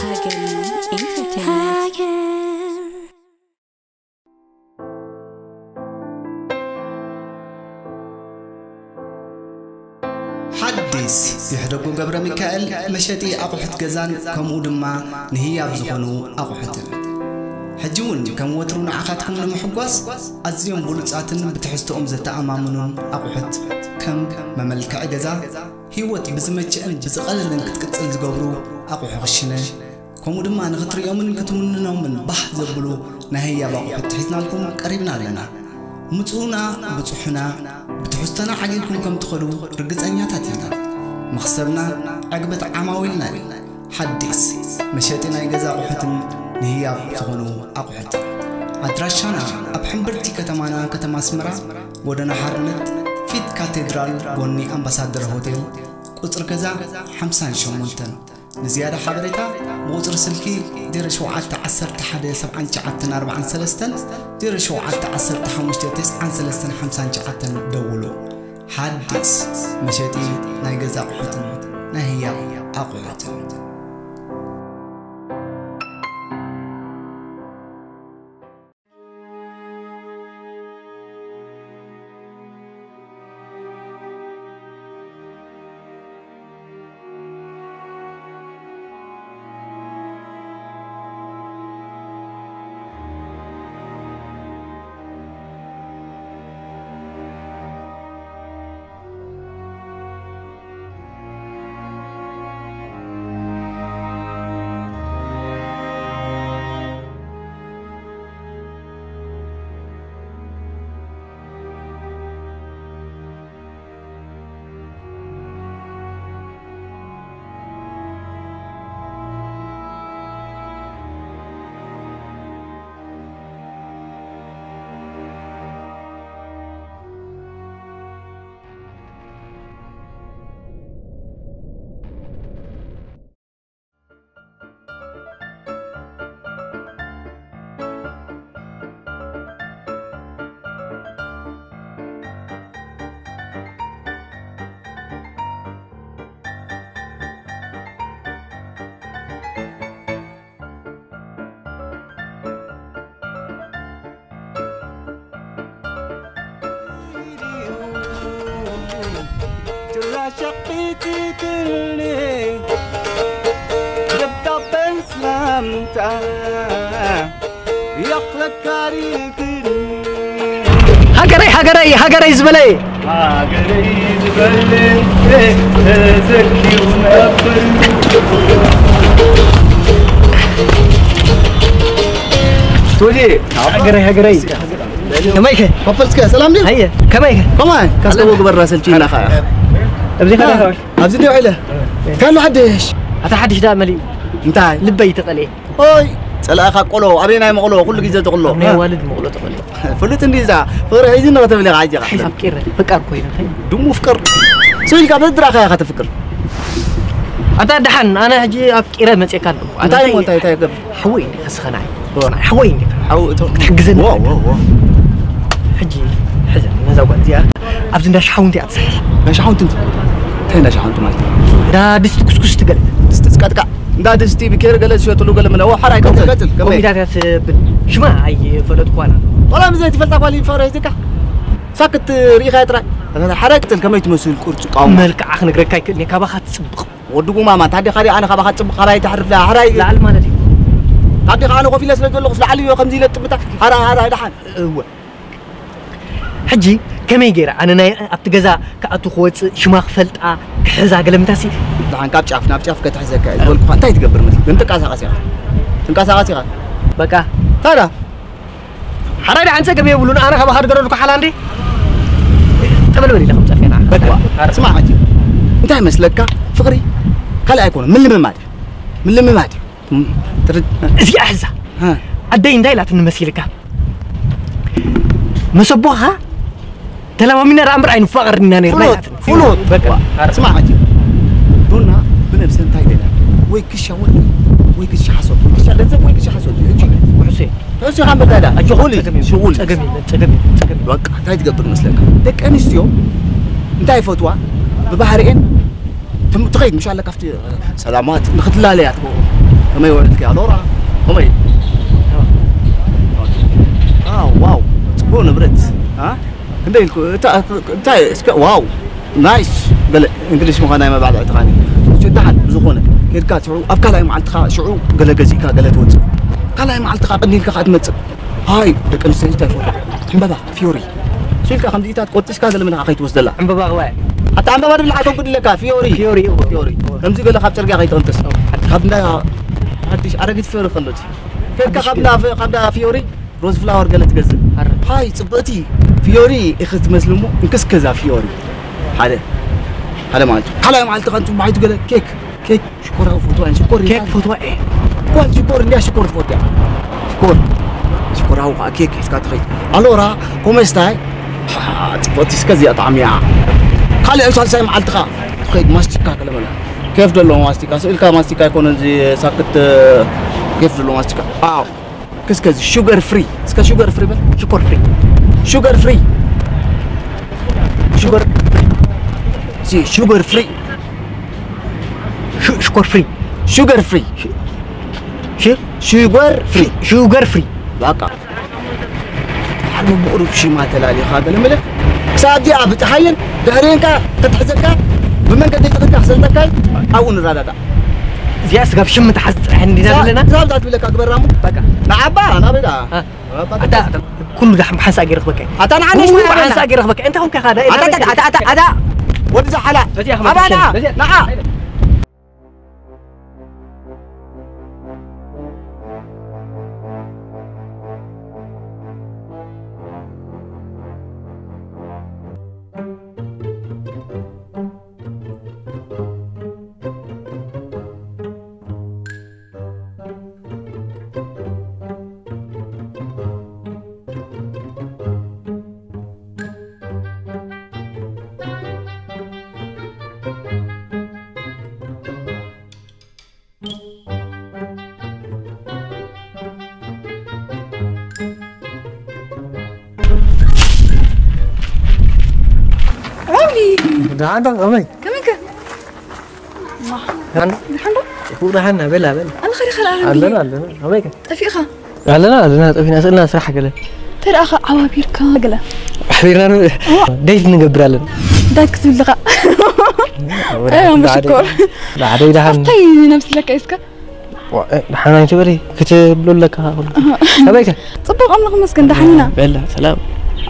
ሃገርና ኢንተርቴይንመንት። ሓዲስ ይሕደጎ ገብረ ሚካኤል፣ መሸጢ ኣቑሑት ገዛን ከምኡ ድማ ንህያብ ዝኾኑ ኣቑሑትን። ሕጂ እውን ከም ወትሩ ንዓኻትኩም ንምሕጓስ ኣዝዮም ብሉጻትን ብትሕዝቶኦም ዘተኣማምኑን ኣቑሑት ከም መመልክዒ ገዛ፣ ህይወት ብዝመችእን ብዝቐለለን ክትቅጽል ዝገብሩ ኣቑሑ ክሽነ፣ ከምኡ ድማ ንኽትርእዮምን ክትውንኖምን ባህ ዘብሉ ናይ ህያብ ኣቑሑት ሒዝናልኩም ቀሪብና ኣለና። ምጽኡና ብጽሑና፣ ብትሕዝቶና ዓጊብኩም ከም ትኸዱ ርግጸኛታት ኢና። መኽሰብና ዕግበት ዓማዊልና እዩ። ሓዲስ መሸጢ ናይ ገዛ ኣቑሑትን ንህያብ ዝኾኑ ኣቑሑትን። ኣድራሻና ኣብ ሕምብርቲ ከተማና ከተማ ኣስመራ፣ ጎደና ሓርነት፣ ፊት ካቴድራል፣ ጎኒ ኣምባሳደር ሆቴል፣ ቁጽሪ ገዛ ሓምሳን ሸሞንተን። ንዝያዳ ሓበሬታ ብቁጽሪ ስልኪ ዜሮ ሸውዓተ ዓሰርተ ሓደ ሰብዓን ትሽዓተን ኣርባዓን ሰለስተን፣ ዜሮ ሸውዓተ ዓሰርተ ሓሙሽተ ተስዓን ሰለስተን ሓምሳን ትሽዓተን ደውሉ። ሓዲስ መሸጢ ናይ ገዛ ኣቑሑትን ናይ ህያብ ኣቑሑትን። ጭራሽ ኣቕጢጥትኒ ደብዳበን ሰላምታ የኽለካ ርክኒ። ሃገረይ፣ ሃገረይ፣ ሃገረይ ዝበለይ። ሃገረይ ዝበለይ ተዘኪሩ ነበር። ትወልየ። ሃገረይ፣ ሃገረይ። ከመይከ? ከፈልስከ፣ ሰላም ድዩ? ኣየ፣ ከመይከ? ከማይ፣ ካስተዎ ግበራ ሰልችና ኸዓ። ኣብዚ ከዳ ኸዓ? ኣብዚ እንዲዮ ኢለ። ካሉ ሓድሽ? ኣታ ሓድሽ ደኣ መሊኡ። እንታይ? ልበይ ተቐልየ። ኦይ፣ ጸላእኻ ቆሎ፣ ኣበየናይ መቕሎ? ኩሉ ግዜ ተቕሎ። ኣብ ናይ ኣዋልድ መቕሎ ተቐልዮ። ፍሉጥ እንዲ እዛ፣ ፍቕሪ ሒዝኒ ከተብል ኢኻ ሕጂ ኸዓ። ሕጂ ኣፍቂረ፣ ፍቃር ኮይነ ኸ? ድሙ ፍቅር። ስኢልካ በድራኻ ኢኻ ተፍቅር። ኣታ ደሓን፣ ኣነ ሕጂ ኣፍቂረ መጽኤካ ኣለኹ። ኣነ እንታይ እንታይ እሞ፣ እንታይ፣ እንታይ ገብር? ሓወይ እንዲኻ ስኸናይ። ዋ። ሓወይ እንዲኻ። ሓው እቶ። ክትሕግዘኒ ዋ፣ ዋ፣ ዋ። ሕጂ ሕዘ ነዛ ጓል እዚኣ ኣብዚ እንዳ ሻሓውንቲ እያ ትሰርሕ። እንዳ ሻሓውንቲ እንታይ? እንታይ እንዳ ሻሓውንቲ ማለት? እንዳ ድስቲ ኩስኩስ ትገለ። ድስቲ ዝቃጥቃ። እንዳ ድስቲ ብኬር ገለ ዝሸጥሉ ገለ ምለ። ዋ፣ ሓራይ ቀጽል፣ ቀጽል። ከመይ? ኮሚታት እያ ትብል። ሽማ ኣይፈለጥኳን። ዋላ ብዘይ ትፈልጣ ጓል ይፈረ ይዝካ። ሳክት ርኢኻ ጥራይ። ሓራይ ቀጽል ከመይ ትመስል ቅርጺ ቃውማ? መልክዓ ክነግረካ ኣይክእልን እየ። ካባኻ ትጽብቕ። ወዲ ጉማማ፣ ታዲኻ ዲ ኣነ ካባኻ ጽቡቕ ካባይ ተሕርፍ ዳ፣ ሕራይ። ላዕሊ ማለት እዩ። ታዲኻ ኣነ ኮፍ ኢለ ስለ ዘለኹ፣ ስለ ዓሊ እዮ ከምዚ ኢለ ጥምታ፣ ሕራይ፣ ሕራይ፣ ደሓን። እወ። ሕጂ ከመይ ገይረ ኣነ ናይ ኣብቲ ገዛ ክኣቱ ክወጽእ፣ ሽማ ክፈልጣ፣ ክሕዛ፣ ገለ ምታሲ? ደሓን ካብ ጫፍ ናብ ጫፍ ከትሕዘካ እየ ዝበልኩኻ፣ እንታይ ትገብር መስል? ግን ትንቀሳቐስ ኢኻ። ትንቀሳቐስ ኢኻ። በቃ። ታዲያ? ሓራይ ደሓን ጸገም የብሉን። ኣነ ካባኻ ድገረድኩ ሓላ እንዴ? ጠበል በል ኢለ ከም ጸርፌና። በቃ፣ ስማዕ፣ ኣቲ እንታይ መስለካ? ፍቕሪ ካልእ ኣይኮነን፣ ምልምማድ እዩ። ምልምማድ እዩ። እም፣ ትርድ-፣ እዚኣ ሕዛ። ሃ። ኣደይ እንታይ ኢላትኒ መሲልካ? መሰቦኻ ተለማሚና ደኣ እምበር ኣይንፋቐርን ኢና ነይርና ፍሉጥ፣ ኢላትኒ። ፍሉጥ። በቃ፣ ዋ፣ ኣረ። ስማዕ፣ ኣቲ ዶና ብነብሰ እንታይ ደላ? ወይ ክሻ ወርቂ፣ ወይ ክሻ ሓሶት። ክሻ ገንዘብ ወይ ክሻ ሓሶት። ሕጂ ውሕሴ። ተወሲኻ መታዳ? ኣጆኻ፣ ሽጉል፣ ጸገም የለን፣ ሽጉል። ጸገም የለን፣ ጸገም የለን፣ ጸገም የለን። በቃ፣ እንታይ ትገብር መስለካ? ደቂ ኣንስትዮ እንታይ ይፈትዋ? ብባህሪኤን ትም- ትኸይድ ምሽ ኣለካ ኣብቲ ሰላማት ንክትላለያ ትገብሩ። ከመይ ውዕልትኪ ኣሎራ? ከመይ? አ፣ ዋው፣ ጽቡቕ ንብረት። አ? ክንደይ ኢልኩ? እታ፣ እንታይ፣ እስከ፣ ዋው፣ ናይስ። ገለ እንግሊሽ ምዃና እየ መባዕትዒ ትኻኒ። እሱ ደሓን ብዝኾነ፣ ኬድካ ሽዑ፣ ኣብ ካልኣይ መዓልትኻ ሽዑ ገለ ገዚእካ፣ ገለ ትወጽእ። ካልኣይ መዓልትኻ ቀኒልካ ኸዓ ትመጽእ። ሃይ፣ ደቂ ኣንስትዮ እንታይ ይፈትዋ? ዕምበባ፣ ፊዮሪ። ሽልካ ከምዚኢታት ቆርጢስካ ገለ ምንኻ ከይትወስደላ። ዕምበባ ኸዋ። ኣታ ዕምበባ ድብል ዓቶም ግድለካ፣ ፊዮሪ። ፊዮሪ፣ እዎ። ፊዮሪ። ከምዚ ገለ ካብ ጽርግያ ከይትቕንጥስ። እዎ። ካብ እንዳ ሓድሽ ኣረጊት ፊዮሪ ከሎት። ኬድካ ሓድሽ ካብ እንዳ ፊ-፣ ካብ እንዳ ፊዮሪ ሮዝ ፍላወር ገለ ትገዝእ። ኣረ። ሃይ፣ ጽብቕቲ ፊዮሪ ኢኺ ትመስሊ እሞ፣ እንክስከዛ ፊዮሪ። ሓደ። ሓደ ማለት እዩ። ካልኣይ መዓልቲ ከንቱ ባሕቱ ገለ ኬክ፣ ኬክ፣ ሽኮራዊ ፈትዋ እየ፣ ሽኮር ኬክ ይባል። ፈትዋ እየ። ጓል ሽኮር እንድያ ሽኮር ትፈትያ። ሽኮር። ሽኮራዊ ከዓ ኬክ ሒዝካ ትኸይድ። ኣሎራ፣ ኮመስታይ? ሓ፣ ጽብቕቲ እስከ እዚኣ ጣዕሚ እያ። ካልኣይ ሳልሳይ መዓልቲ ከዓ ትኸይድ ማስቲካ ገለ መለ። ኬፍ ዘለዎ ማስቲካ፣ ስእልካ ማስቲካ ኣይኮነን እዚ ሳክት፣ ኬፍ ዘለዎ ማስቲካ። ኣዎ። እስከ እዚ ሹገር ፍሪ፣ እስከ ሹገር ፍሪ በል። ሽኮር ፍሪ። ሹገር ፍሪ። ሹገር፣ ሲ፣ ሹገር ፍሪ። ሹ-፣ ሽኮር ፍሪ። ሹገር ፍሪ። ሹ-፣ ሹ-፣ ሹገር ፍሪ። ሹ-፣ ሹገር ፍሪ። በቃ። ሓደ ብቑሩብ ሽማ ተላሊኻ ገለ መለ። ክሳብ እዚኣ ብፀሓይን ድሕሬንካ ከተሕዘካ፣ ብመንገዲ ተኽልካ ክሰልጠካ፣ ኣብኡ ንረዳዳእ። እዚኣ ስጋብ ሽም ምትሓዝ ጥራሕ እንዲና ክሳብ፣ ዘለና። ክሳብ እዛ ትብለካ ግበራሙ። በቃ። ንዓባ፣ ናበይ ደኣ? እ? ኣታ፣ ኩሉ ዳ-፣ ብሓንሳእ ገይረ ክበካ። ኣታ ንዓ ኩሉ ነሽ ብሓንሳእ ገይረ ክበካ። እንታይ ኮንካ ኢኻ? ኣታ፣ ኣታ፣ ኣታ፣ ኣታ፣ ኣታ። ወዲ ዝሓላ። በዚኣ ከመይ ኣባና፣ ትሸይን? በዚኣ ንዓ። ዓብዲ። ደሓን ዶ? ከመይ? ከመይከ? ማ? ደሓን ዶ? ደሓን ዶ? ይኹ ደሓን ና፣ በላ፣ በላ። ኣነ ኸዲ ኸላ ዓብዲ። ኣለና፣ ኣለና። ከመይከ? ጠፊእኻ? ኣለና፣ ኣለና። ጠፊእና፣ ስእልና ስራሕ ገለ። ተደኣ ኸ ዓባቢርካ ገለ? ኣሕቢርና ን-፣ እዋ። ዴት ንገብር ኣለና። ዳት ክትብል ዲኻ? ወደ ኣይ፣ ሓደ፣ ሽኮር። ሓደ ደሓን። እንታይ ነብስለካ እስከ? ዋ፣ እ፣ ደሓን ኣይትበሊ፣ ክትብሎ ኣለካ ኩሉ። ኣሃ። ኣበይከ? ጽቡቕ፣ ኣምላኽ ይመስገን፣ ደሓን ኢና። በላ፣ ሰላም።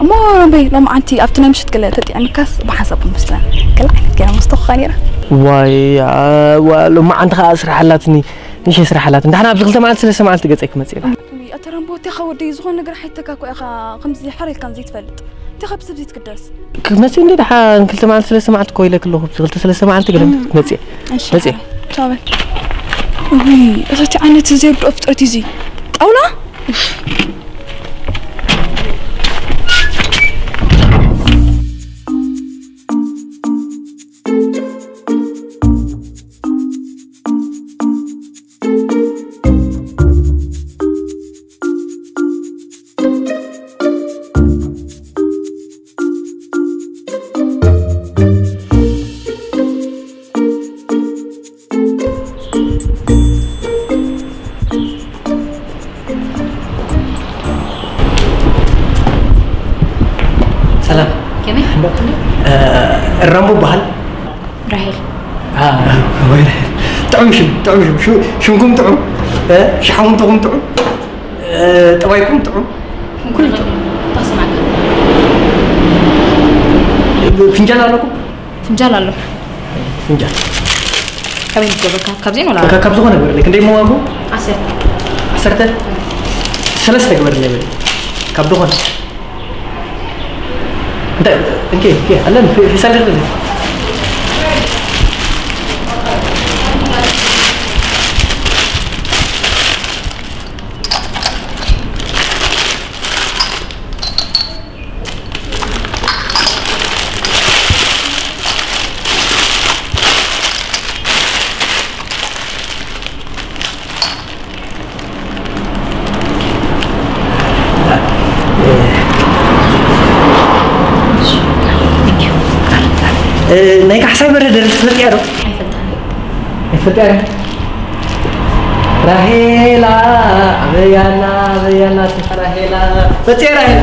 እሞ፣ ኣበይ፣ ሎምዓንቲ ኣብቲ ናይ ምሽት ገለ ተጥዕምካስ ብሓንሳብ ክንመስለን። ገለ ዓይነት ገለ መስተ ክኾን ነይራ። ዋይ፣ ኣ፣ ዋ፣ ሎምዓንቲ ኸኣ ስራሕ ኣላትኒ፣ ንእሽተይ ስራሕ ኣላትኒ። ደሓን ኣብዚ ክልተ መዓልቲ፣ ሰለስተ መዓልቲ ገጸይ ክመጽእ እየ። ውይ፣ ኣታ ራምቦ፣ እንታይ ኢኻ ወደይ፣ ዝኾነ ነገር ሓይተካ እኮ ኢኻ፣ ከምዚ ሓር ኢልካን ዘይትፈልጥ። እንታይ ካብ ሰብ ዘይትግደስ? ክመጽእ እንደ ደሓን ክልተ መዓልቲ ሰለስተ መዓልቲ እኮ ኢለኪ ኣለኹ። ክልተ ሰለስተ መዓልቲ ገለ እም። መጽእ። እሺ፣ መጽእ። ቻው በል። ውይ፣ እዛ እንታይ ዓይነት ዘየብድኦ ፍጥረት እዩ እዚ? ጣውላ? ሰላም። ከመይ? እ፣ ራምቦ በሃል። ራሄል። አ፣ ወይ ራሄል። ጥዑም ሽም፣ ጥዑም ሽም። ሹ-፣ ሽምኩም ጥዑም። እ፣ ሸሓሙንትኹም ጥዑም። እ፣ ጠባይኩም ጥዑም። ኩሉ ጥዑም። ተስማዕካ። ፍንጃል ኣለኩም? ፍንጃል ኣሎ። ፍንጃል። ካበይ ንገበካ? ካብዚን ወላ? ካብ፣ ካብ ዝኾነ ግበርለይ። ክንደይ እሞ ዋጉ? ዓሰርተ። ዓሰርተ? ሰለስተ ግበርለይ በል። ካብ ዝኾነ። እንታይ? እንኬ፣ እንኬ፣ ኣለን፣ ፊ-፣ ፊሳል ይኽእል። እ፣ ናይ ካሕሳይ በርሀ ደርፊ ትፈልጥያ ዶ? ኣይፈልጣን። ኣይፈልጥያ ዶ? ራሄላ ኣበያና ኣበያና፣ ራሄላ መፅየ፣ ራሄላ።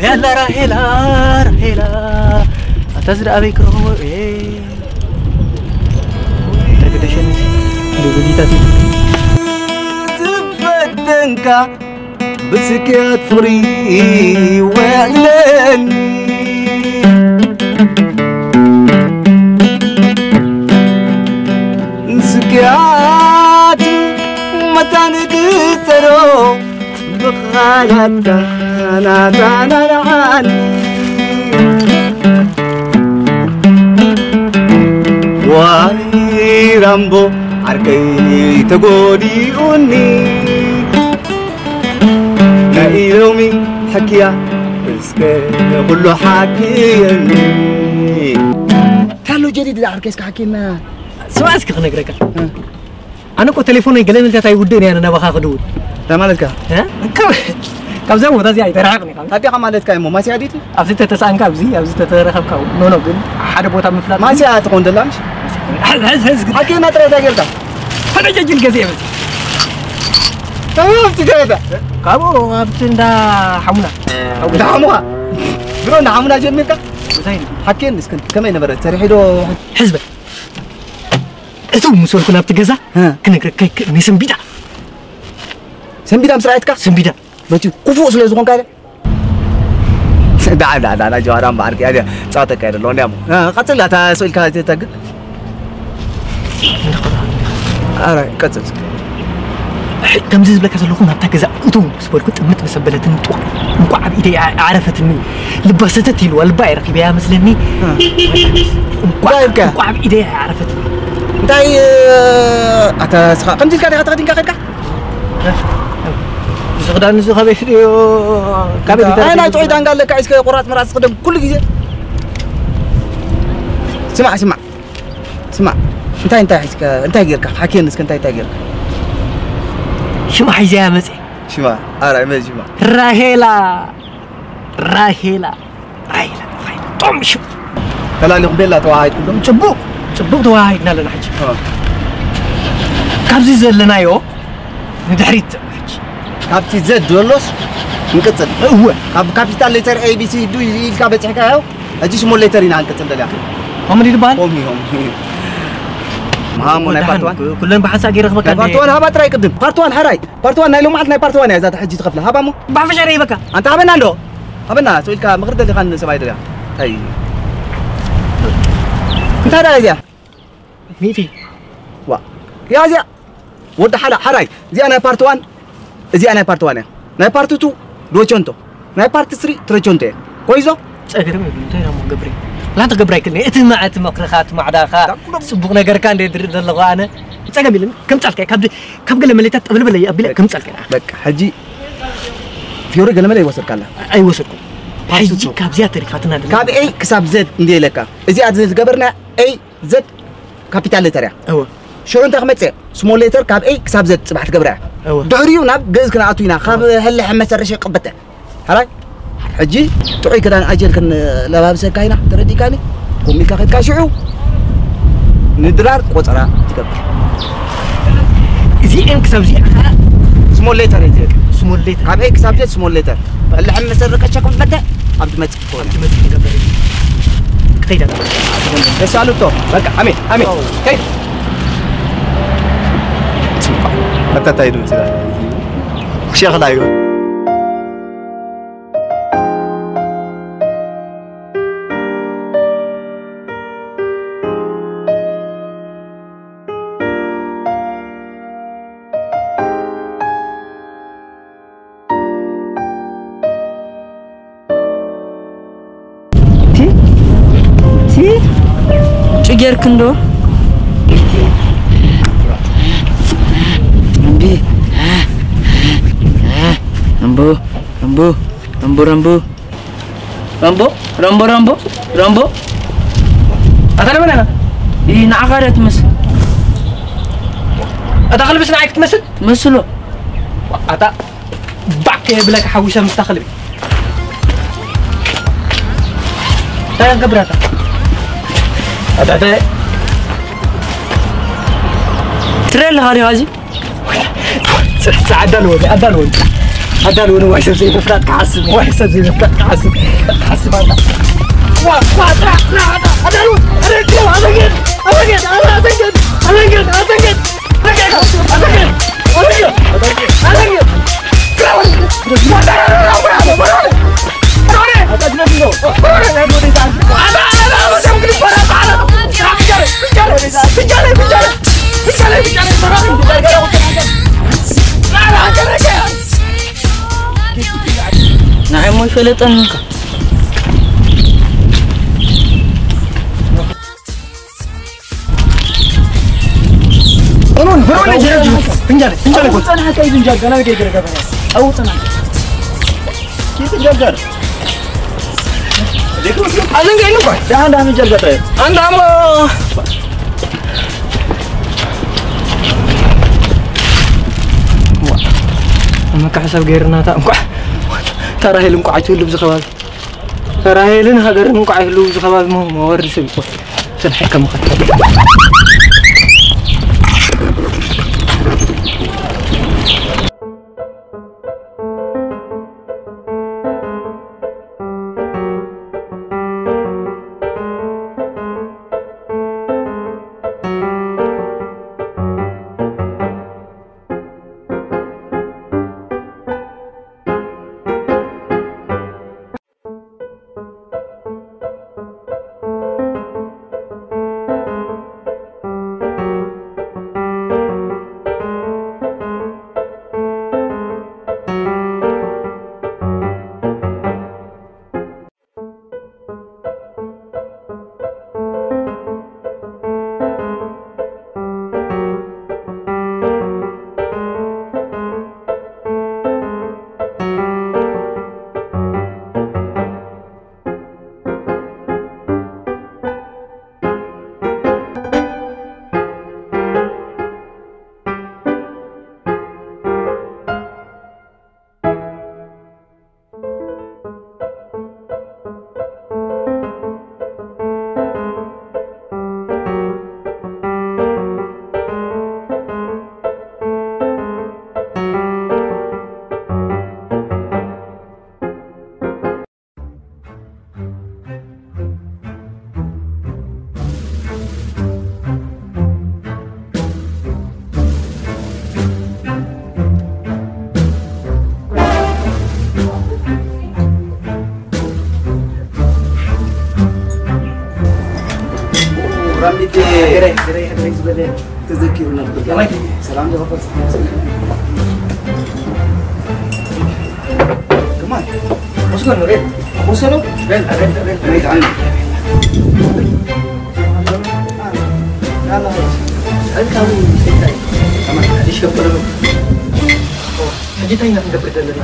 ያላ ራሄላ፣ ራሄላ፣ ኣታ እዚ ደኣ ኣበይ ክረኽቦ እየ? ተገደሸኒ። እንደ በዚታት ዝፈተንካ ብስክያት ፍቕሪ ይውዕለኒ። ስክያት መታን ክጸሮ ብኻላታ ናታናንዓኒ። ዋይ ራምቦ ዓርከይ ተጎዲኡኒ። ናይ ሎሚ ሕክያ እስከ ኩሉ ሓክየኒ። ታሎ ጀዲድ ዓርከይ እስከ ሓክየና። ስማዕ እስኪ ክነግረካ። እ። ኣነ እኮ ቴሌፎነይ ገለ ምልታት ኣይውድእን እየ፣ ኣነ ናባኻ ክድውል። እንታይ ማለትካ? እ? ካብ፣ ካብዛ ቦታ እዚኣ ኣይተረሓቕን ኢኻ። ኣዴኻ ማለትካ እሞ ማስያ ዲቲ? ኣብዚ ተተሳእንካ ኣብዚ፣ ኣብዚ ተተረኸብካ ኖ፣ ኖ፣ ግን ሓደ ቦታ ምፍላጥ ማስያ ትኾን ደላ ምሽ? ሕዝ፣ ሕዝ፣ ሕዝ፣ ግን ሓኪና ጥራይ እንታይ ጌርካ? ፈነጀጅል ገዜ በዚ። ተማም ትገዛ። ካብኡ ኣብቲ እንዳ ሓሙና። እንዳ ሓሙኻ? ድሮ እንዳ ሓሙና ጀሚርካ? እንታይ? ሓኪን እስክን ከመይ ነበረ? ሰሪሑ ዶ? ሕዝበ። እቶም ምስ በልኩ ናብቲ ገዛ እ። ክነግረካ ይክእል፣ ናይ ሰንቢዳ። ሰንቢዳ ምስ ረኣየትካ? ሰንቢዳ። በቲ ክፉእ ስለ ዝኾንካ ኢለ። ዳ፣ ዳ፣ ዳ፣ ዳ፣ ጀዋራ እምበኣር፣ ያ፣ ያ፣ ጸዋታ ኣካይድ ኣለዎ፣ እንዲያሞ። እ፣ ቀጽል፣ ኣታ ስኢልካ ተግ-፣ ኣረ፣ ቀጽል። ሕይ፣ ከምዚ ዝብለካ ዘለኹ ናብታ ገዛ እቶ ምስ በልኩ ጥምት ምስ ኣበለትኒ ጥዋ። እንቋዕ ኣብ ኢደይ ኣ-፣ ኣዕረፈትኒ። ልባ ሰተት ኢልዋ፣ ልባ እየ ረኺበያ መስለኒ። እ። እንቋዕ፣ እንታይ ኢልካ? እንቋዕ ኣብ ኢደይ ኣዕረፈትኒ። እንታይ፣ እ፣ ኣታ ስኻ ከምዚ ኢልካ ዲኻ ተኸዲንካ ከድካ? እዚ ክዳን እዚ ካበይ ድዮ? ካበይ እንታይ? ኣይ፣ ናይ ድዩ? ጥዑይ ዳንጋ ኣለካ፣ እስከ ቁራጽ ምራጽ ዝኽደን ኩሉ ግዜ። ስማዕ፣ ስማዕ፣ ስማዕ። እንታይ፣ እንታይ ሒዝካ፣ እንታይ ጌርካ? ሓኪየኒ እስከ፣ እንታይ፣ እንታይ ጌርካ? ሽማ ሒዘያ መጽእ። ሽማ፣ ኣራይ፣ መን ሽማ? ራሄላ፣ ራሄላ። ራሄላ፣ ራሄላ፣ ጦም ሽው። ተላሊኹም ቤላ ተዋሃሂድኩም ዶ? ጽቡቕ፣ ጽቡቕ ተዋሃሂድና ኣለና ሕጂ። እ። ካብዚ ዘለናዮ ንድሕሪት ሕጂ። ካብቲ ዘድ ዘሎስ ንቅጽል? እወ። ካብ ካፒታል ሌተር ኤ ቢ ሲ ዱ ኢልካ በጺሕካዮ፣ ሕጂ ስሞል ሌተር ኢና ክንቅጽል ዘለና። ከምኡ ድዩ ዝበሃል? ኦም እዩ፣ ኦም እዩ። መሃሞ ናይ ፓርት ዋን? ኩለን ብሓንሳእ ገይረ ክበካ ናይ ፓርት እንደ ዋን ሃባ ጥራይ ቅድም። ፓርት ዋን ሓራይ። ፓርት ዋን ናይ ሎማዓልቲ ናይ ፓርት ዋን እያ እዛ ሕጂ ትኸፍላ። ሃባ እሞ። ብሓፈሻ ዶ ይበካ? ኣንታ ሃበና እንዶ። ሃበና፣ ስቕ ኢልካ ምኽሪ ደሊኻኒ ሰብኣይ ደሊኻ። እንታይ። እንታይ ደኣ እዚኣ? ሚእቲ። ዋ። ያ እዚኣ። ወዲ ሓላ፣ ሓራይ። እዚኣ ናይ ፓርት ዋን፣ እዚኣ ናይ ፓርት ዋን እያ። ናይ ፓርት ቱ ዶቸንቶ። ናይ ፓርት ስሪ ትረቸንቶ እያ። ኮይዞ? ጸገም የብሉን። እንታይ ደሞ ገብረ? ላንተ ገብረ ኣይክእልን። እቲ ማ-፣ እቲ መኽርኻ፣ እቲ ማዕዳኻ፣ ጽቡቕ ነገርካ እንደ ድርኢ ዘለኹ ኣነ። ጸገም የለን። ከምጻልካ፣ ካብ፣ ካብ ገለ መለታት ጠብለበለ ኣቢለ ከምጻልካ። በቃ፣ ሕጂ ፊዮሪ ገለመለ ይወሰድካ ኣላ። ኣይወሰድኩን። ፓርት ሕጂ ቱ። ካብዚኣ ተሪፋትና ደላ። ካብ ኤ ክሳብ ዘድ እንደ ኢለካ። እዚኣ ዝገበርና ኤ ዘድ ካፒታል ሌተር እያ። እወ። ሽዑ እንታይ ክመጽእ? ስሞል ሌተር ካብ ኤ ክሳብ ዘድ ጽባሕ ትገብራ እያ። እወ። ድሕሪኡ ናብ ግእዝ ክንኣቱ ኢና። ካብ እወ። ህልሕ መሰረሸ ቅበተ። ሓራይ? ሕጂ ጥዑይ ክዳን ኣጀል ክንለባብሰካ ኢና። ተረዲእካኒ? ኮሚልካ ከድካ ሽዑ ንድራር ቆጸራ ትገብር። እዚኤን ክሳብ እዚኣ ከዓ ስሞል ሌተር እዩ። ስሞል ሌተር። ካብ ኤ ክሳብ ዘድ ስሞል ሌተር። ህልሕ መሰረቀ ሸቅበተ ኣብ ትመጽእ። ክኸይድ ኣለኹ። ተሳልጦ። በቃ፣ ኣሜን፣ ኣሜን። ከይድ። መተታይ ድምፂ ሸኽላ እዩ። ቲ፣ ቲ፣ ጭ ጌርክ እንዶ? እምቢ። ረምቦ፣ ረምቦ፣ ረምቦ፣ ረምቦ። ረምቦ፣ ረምቦ፣ ረምቦ፣ ረምቦ። ኣታ ለመን ኣላ? ኢ፣ ንዓኻ ዶ ትመስል? እታ ክልብስ ንዓይ ክትመስል? መስሎ። ኣታ ባክ የብለካ ሓዊሰ ምስታ ክልቢ። እንታይ ክንገብር ኣታ? ኣታ፣ ኣታ። ትርኢ ኣለኻ ዲኻ እዚ? ኣዳልወኒ፣ ኣዳልወኒ። ኣዳልወኒ፣ ዋይ ሰብ ዘይምፍላጥ ክሓስብ፣ ዋይ ሰብ ዘይምፍላጥ ክሓስብ። ክሓስብ ኣላ። ዋ፣ ዋ፣ ጥራ፣ ጥራ፣ ጥራ፣ ኣዳልወኒ። ኣረ፣ ኣረ፣ ኣረ፣ ኣረ፣ ኣረ፣ ኣረ፣ ኣረ፣ ኣረ፣ ኣረ፣ ኣረ፣ ኣረ፣ ንዓይ እሞ ይፈለጠኒ እኮ። ብሩን፣ ብሩን፣ ፍንጃል፣ ፍንጃል፣ ፍንጃል፣ ፍንጃል። ጸናሕካ እዩ ፍንጃል፣ ገና ከይገረገረ። ኣው ጸናሕካ። ኪት ጀርጀር። ደህና፣ ደህና፣ ጀርጀር። ኣንዳ ኣሞ። እመካ ሕሳብ ገይርና እታ እንኳዕ ተራሄል እንኳዕ ኣይትህሉ ብዚ ከባቢ። ተራሄልን ሃገርን እንኳዕ ኣይህሉ ብዚ ከባቢ ሞ-፣ መወርዲ ሰብ ይኮን። ስራሕ ከም ኸታ። ራሚቴ ተዘኪሩ ነበር። ሰላም ዶ? ከማን ወስዶ ነው ሬት ወሰዶ ሬት ሬት ሬት ሬት ሕጂ እንታይ ኢና ክንገብር ዘለና?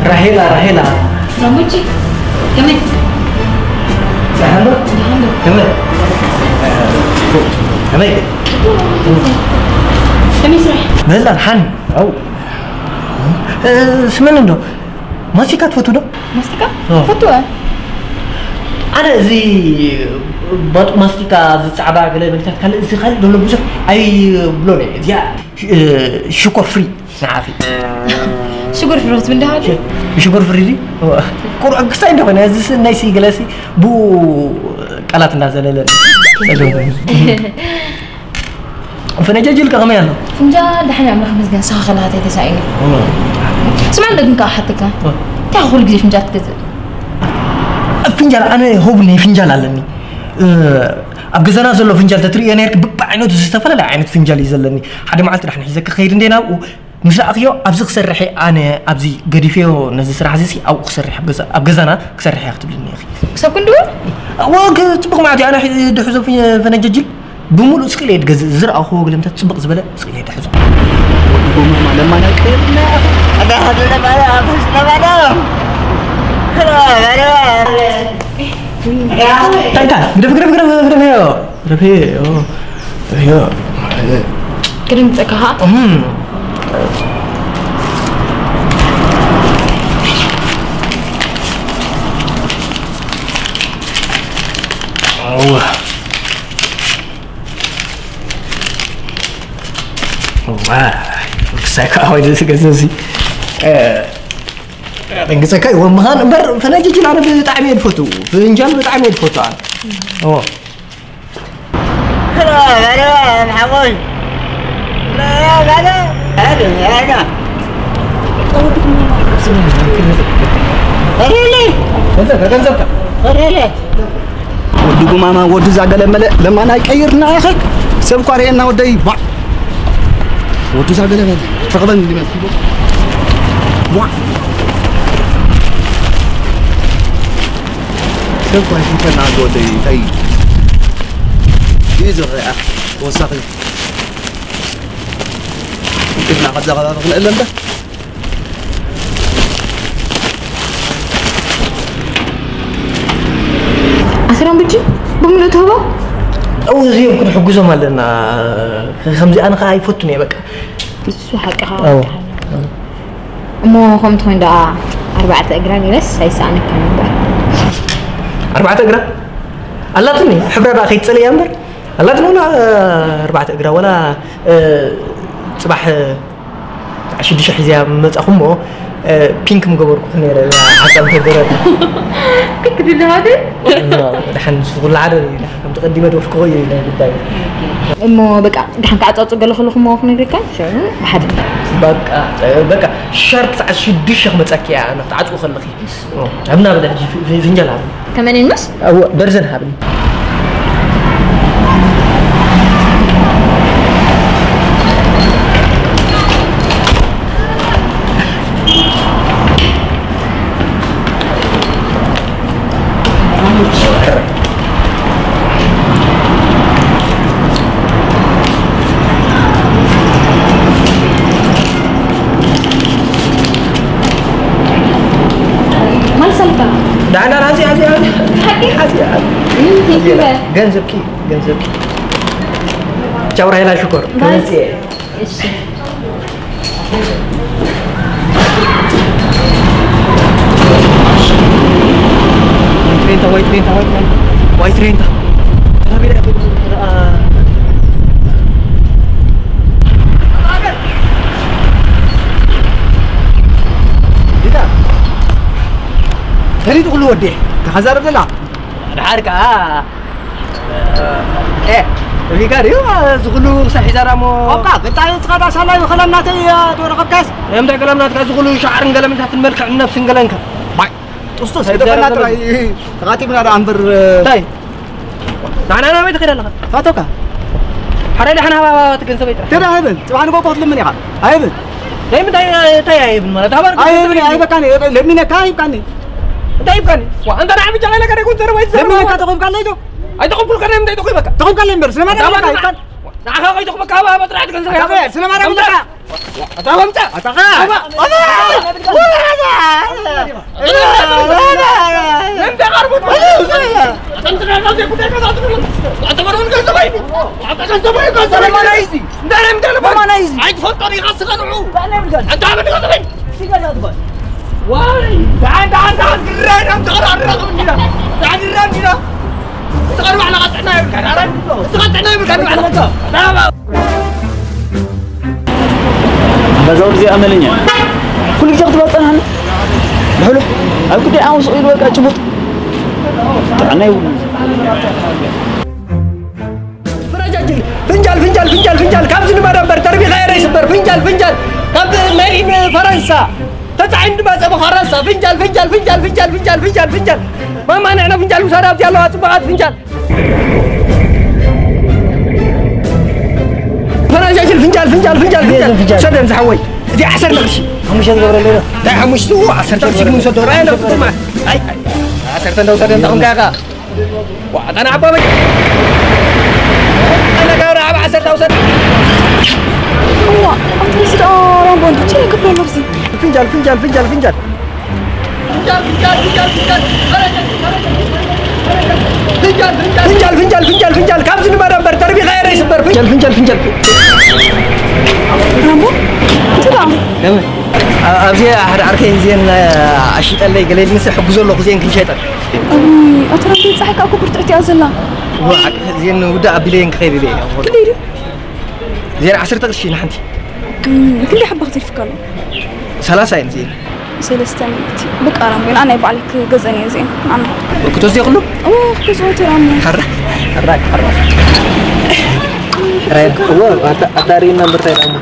ራሄላ፣ ራሄላ። ራሙቺ፣ ከመይ? ደሓን ዶ? ደሓን ዶ? ከመይ? ከመይ? ከመይ ስራሕ? ምህላን ሓኒ። ኣው። እ፣ ስመን እንዶ። ማስቲካ ትፈቱ ዶ? ማስቲካ? ኦ። ፈትወ። ኣነ እዚ ባጡ ማስቲካ፣ እዚ ጻዕዳ ገለ መግታት ካልእ፣ እዚ ካልእ ዘሎ ብዙሕ ኣይብሎን እየ። እዚኣ ሽኮር ፍሪ ንዓኺ። ሽጉር ፍሪ ክትብል እንዲኻ? ሽኮር ፍሪ ድዩ? ቁርዕ ክሳይ እንደኾነ እዚ ስ-፣ ናይ ሲ ገለሲ ብኡ ቃላት እንዳዘለለ ጸገም ኮይኑ። ፈነጃጅል ከ ከመይ ኣሎ? ፍንጃል ደሓን እዩ ኣምላኽ ይመስገን፣ ንስኻ ከለኻ እንታይ ተሳኢኑ? ስማዕ እንዶ ግን ከዓ ሓተካ። እንታይ ኩሉ ግዜ ፍንጃል ትገዝእ? ፍንጃል ኣነ ሆብ ናይ ፍንጃል ኣለኒ። ኣብ ገዛና ዘሎ ፍንጃል ተትርእዮ ነርክ ብብዓይነቱ ዝተፈላለየ ዓይነት ፍንጃል እዩ ዘለኒ። ሓደ መዓልቲ ዳሕን ሒዘካ ከይድ እንደ ናብኡ ምስ ረኣኽዮ ኣብዚ ክሰርሕ እየ ኣነ ኣብዚ ገዲፈዮ ነዚ ስራሕ እዚ ኣብኡ ክሰርሕ ኣብ ገዛ ኣብ ገዛና ክሰርሕ እየ ክትብልኒ ኢኺ። ክሳብ ክንድኡ? እወ ጽቡቕ ማለት እዩ ኣነ ድሕዞ ፈነጃጅል ብምሉእ ስቕ ኢለ እየ ዝገዝእ፣ ዝረኣኹዎ ግለምታት ጽብቕ ዝበለ ስቕ ኢለ እየ ዝሕዞ። ወዲ ጎማማ ለማና ቀይርና። ኣታ ሓደ ለማና፣ ኣታ ለማና። ለማና። እንታይ፣ እንታይ? ግደፍ፣ ግደፍ፣ ግደፍ፣ ግደፍ፣ ዮ። ግደፍ፣ ዮ። ግደፍ፣ ዮ። ግድምፀካ ኸዓ? እም። ኣዋ። ዋይ፣ ክሳይ ከዓ ወይ ደስ ገንዘብ ሲ። እ፣ ደንግጸካ እዩ ምዃን እምበር፣ ፈነጅጅል ኣነ ብጣዕሚ እየ ዝፈቱ። ፍንጃል ብጣዕሚ እየ ዝፈቱ ኣነ። ኦ። ገንዘብካ፣ ገንዘብካ። ወዲ ጉማማ፣ ወዲ እዛ ገለመለ ለማና ይቀይርና ኢኺ። ሰብ እኳ ርኤና ወደይ፣ ቧዕ። ወዲ እዛ ገለመለ፣ ተቐበል እንዲመስ። ቧዕ። ሰብ እኳ ይሽንፈና ወደይ፣ እንታይ እዩ ዝረኣ? ተወሳኺ። ኢድና ከዛ ከባቢ ክንእለ እምበር። ኣስራን ብጂ ብምሉእ ትህቦ? እው፣ እዚኦም ክንሕግዞም ኣለና። ከምዚ ኣነ ኸዓ ኣይፈቱን እየ፣ በቃ። እሱ ሓቅኻ ኣዎ። ሓቅኻ ኣሎ። እሞ ከምቲ ኮይኑ ደኣ ኣርባዕተ እግራ ነይረስ ኣይሰኣነካን እምበር። ኣርባዕተ እግራ ኣላትኒ፣ ሕብራ ደኣ ከይትጸልእያ እምበር። ኣላትኒ ወላ ኣርባዕተ እግራ፣ ወላ፣ እ፣ ጽባሕ፣ እ፣ ሽዱሽተ ሒዝያ መጻኹ እሞ፣ እ፣ ፒንክ ምገበርኩ ነይረ፣ እዛ ሓጻን ተገረታ። ፒንክ ትብልሃ ግን? ደሓን ንሱ ኩሉ ሓደ እዩ፣ ደሓን ከምቲ ቀዲመ ደፍክዎ እዩ ናይ ጉዳይ። እሞ በቃ፣ ደሓን ክዓጻጹ ገለ ከለኹ እሞ ክነግረካ፣ ሽዑ ብሓደ። በቃ፣ እ፣ በቃ፣ ሻርፕ ሰዓት ሽዱሽተ ክመጻኪ እያ፣ ክትዓጽዊ ከለኺ። ኦ፣ ኣብና በለ ሕጂ ፍ-፣ ፍ-፣ ፍንጃል ኣብ። ከመኔን መስ? ኣዎ፣ ደርዘን ሃብኒ። ማን ሰልካ? ዳዕና ናዚ፣ ኣዚ፣ ኣዚ። ሓቂ? ኣዚ፣ ኣዚ። ምን ትይበ? ገንዘብኪ፣ ገንዘብኪ። ቻው ራሄላ ሽኮር። ባይ። ከመጽእ እየ። እሺ። ዋይ ትሬንታ፣ ዋይ ትሬንታ፣ ዋይ ትሬንታ። ዋይ ትሬንታ። ሪቱ ኩሉ ወዴ ተኸዛረብ ዘላ ድሓር ከኣ እ፣ ሪጋ ድዩ? እዚ ኩሉ ክሳብ ሒዛና እሞ። ቆብካ፣ ገጣ ንስኻ ዳሳላ እዩ፣ ከለምናተይ፣ እ፣ ዶ ረኸብካስ? ናይ ምንታይ ከለምናትካ? እዚ ኩሉ ሻዕርን ገለምታትን መልክዕን ነብስን ገለንካ። ባይ። ጥስጡስ፣ እንታይ ግደፈና ዘረባ ጥራይ። ተኻቲምና ደኣ እምበር፣ እ፣ እንታይ? ንዓና ናበይ ትኸይድ ኣለኻ? ፋቶካ። ሓራይ ደሓን ሃባ፣ ሃባ፣ እቲ ገንዘበይ ጥራሕ። ተዳ ሃበን፣ ጽባሕ ንጎ ክትልምን ኢኻ። ኣይብን። ናይ ምንታይ፣ እንታይ ኣይብን ማለት? ሃባ ኣይብን፣ ገንዘበይ። ኣይበካኒ፣ ለሚነካ ኣይብካኒ። እንታይ ይብካኒ? ዋ፣ ኣንታ ንዓይ ብቻ ከይለካ ደይኮን ዘረባ ይትዛረብ። ለሚነካ ተኾይብካ ኣለይ ዶ? ኣይተኾይብኩልካ ናይ ምንታይ ተኾይበካ? ተኾይብካ ኣለይ እምበር፣ ስለማርያም ኣታ ኢልካ፣ ባና። ኣይብካኒ። ንዓኻ ከይተኾይበካ ሃባ ጥራሕ ገንዘብ ኣታ ሃባ። ከ-፣ ስለማርያም ኣምጻ። ኢልካ። ኣታ ሃባ ኣምጻ። ኣታ ከ-፣ ሃባ። ኣታ። ለምንታይ ቀርቦት? ኣታ ምጽናዕና ዘይጉዳይ ከዛ ትብሎ። ኣታ ቀርቦት ገንዘብ ኣይኒ። ኣታ ገንዘብ ኣይኒ፣ ገንዘብ ኣይኒ። ስለማርያም እዚ። እንታይ ናይ ምንታይ ለማርያም? ለማርያም እዚ። ኣይትፈልጦን ኢኻ ስኻ ንዑ። እንታይ ናይ ምንታይ? ኣንታ ኣበል ገንዘብ ኣይኒ። ሲጋራ ትባል። ዋይ፣ ደሓን፣ ደሓን፣ ደሓን፣ ድራይ ናብ ተቐራረበ እንዲና። ደሓን ድራይ እንዲና። እስኻ ንባዕልኻ ጥዕና የብልካን፣ ኣረ፣ እስኻ ጥዕና የብልካን ንባዕልኻ። በዛው ጊዜ ኣመለኛ። ኩሉ ግዜ ክትመጽእ ኣነ። ብሕሉ፣ ኣብ ግዳይ ዓወት ስቕ ኢሉ በቃ ጭቡጥ። ጥዕና የብሉን። ፍረጃጅል፣ ፍንጃል፣ ፍንጃል፣ ፍንጃል፣ ፍንጃል፣ ካብዚ ንመደበር ተርቢኻ የረ ይስበር። ፍንጃል፣ ፍንጃል፣ ካብ መሪን ፈረንሳ ተጻዒን ድመጸ ብኸረሳ። ፍንጃል፣ ፍንጃል፣ ፍንጃል፣ ፍንጃል፣ ፍንጃል፣ ፍንጃል፣ ፍንጃል። ማማ ንዕና ፍንጃል ውሳዳ ኣብቲ ኣለዋ ጽቡቓት ፍንጃል። ፈረጃጅል፣ ፍንጃል፣ ፍንጃል፣ ፍንጃል፣ ፍንጃል። ፍንጃል። ሰደን ዝሓወይ። እዚ ዓሰርተ ቅርሺ። ሓሙሽተ ዝገብረለይ ዶ? እንታይ ሓሙሽተ? ዓሰርተ ቅርሺ ግን ሰዶ። ራይ ነው ጥማ። ኣይ፣ ኣይ። ዓሰርተ እንደው ሰደን ተኹም ካኻ። ዋ፣ ኣታ ንዓባ በል። ኣነ ጋር ኣብ ዓሰርተ ኣውሰድ። እዋ፣ ኣንተ ሲ ደኣ ራምቦ እንዲ ችግር የብሎ ኣብዚ። ፍንጃል፣ ፍንጃል፣ ፍንጃል፣ ፍንጃል። ፍንጃል፣ ፍንጃል፣ ፍንጃል፣ ፍንጃል። ፍንጃል፣ ፍንጃል፣ ፍንጃል፣ ፍንጃል። ካብዚ ንመረበር ተርቢኻ የረ ይስበር። ፍንጃል፣ ፍንጃል፣ ፍንጃል። ራምቦ፣ እንታይ ደኣ? ለምን? ኣ-፣ ኣብዚ ሓደ ዓርከይ እዚአን ኣሽጠለይ ገለ ኢልንስ ሕጉዞ ኣለኹ እዚአን ክንሸጠን። እውይ፣ ኣቶ ራምቤ፣ ጸሓይ ከኣ እኮ ብርትዕቲ እያ ዘላ። እዋ፣ ሓቂ፣ እዚአን ውዳእ ኣቢለየን ክኸይድ ኢለ እየ። ክንደይ ድዩ? እዚአን ዓሰርተ ቅርሺ ንሓንቲ። እም፣ ክንደይ ሓባ ክትሪፍካ ኣሎ? ሰላሳ እየን እዚአን። ሰለስተ ሚእቲ። በቃ ራምቤ፣ ንዓይ ባዕለይ ክገዝአን እየ እዚአን። ንዓይ። ክትወስድዮ ኩሉ? እዎ፣ ክገዝኦ እየ ራምቤ። ሓራ፣ ሓራ፣ ሓራ። ራያ፣ እዎ፣ ኣታ፣ ኣታ ሪእና እምበር ታይ ራምቤ።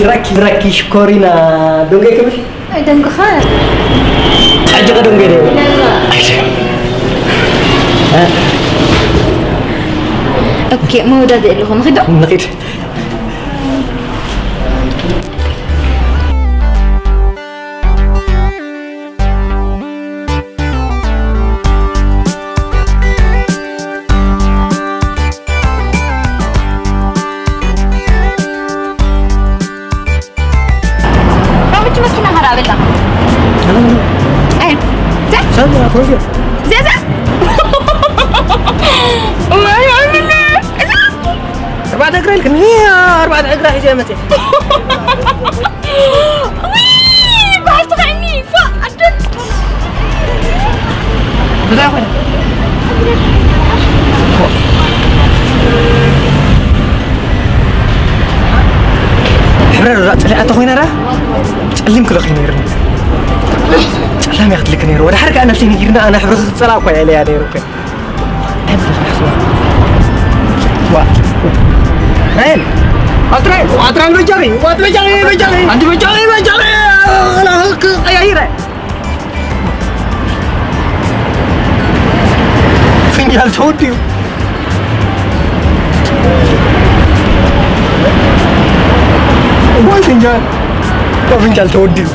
ራኪ ራኪ ሽኮሪና ዶንገ ክብል ኣይደንግኻ። ሕጂ ከደንገ ደ ኦኬ መወዳደ ኣለኹ ንኺዶ ንኺድ ኣርባዕተ እግራ ኢልክኒ ኣርባዕተ እግራ ሒዘ መፅእ ጓል ትኸኒ ፎ ኣደን እንታይ ኮነ ሕብረ ራ ፅሊኣ ተኮይና ራ ፀሊም ክልኽ ነይርኒ ፀላም ያክትልክ ነይሩ ወደ ሓርጋ ነፍሲ ነጊርና ኣነ ሕብረ ዝፀላ እኳ የለያ ነይሩ ራይል ኣትራይል ኣትራይል በጃሪ ዋት በጃሪ በጃሪ ኣንቲ በጃሪ በጃሪ ላህክ ቀያይረ ፍንጃል ተወዲኡ ወይ ፍንጃል ፍንጃል ተወዲኡ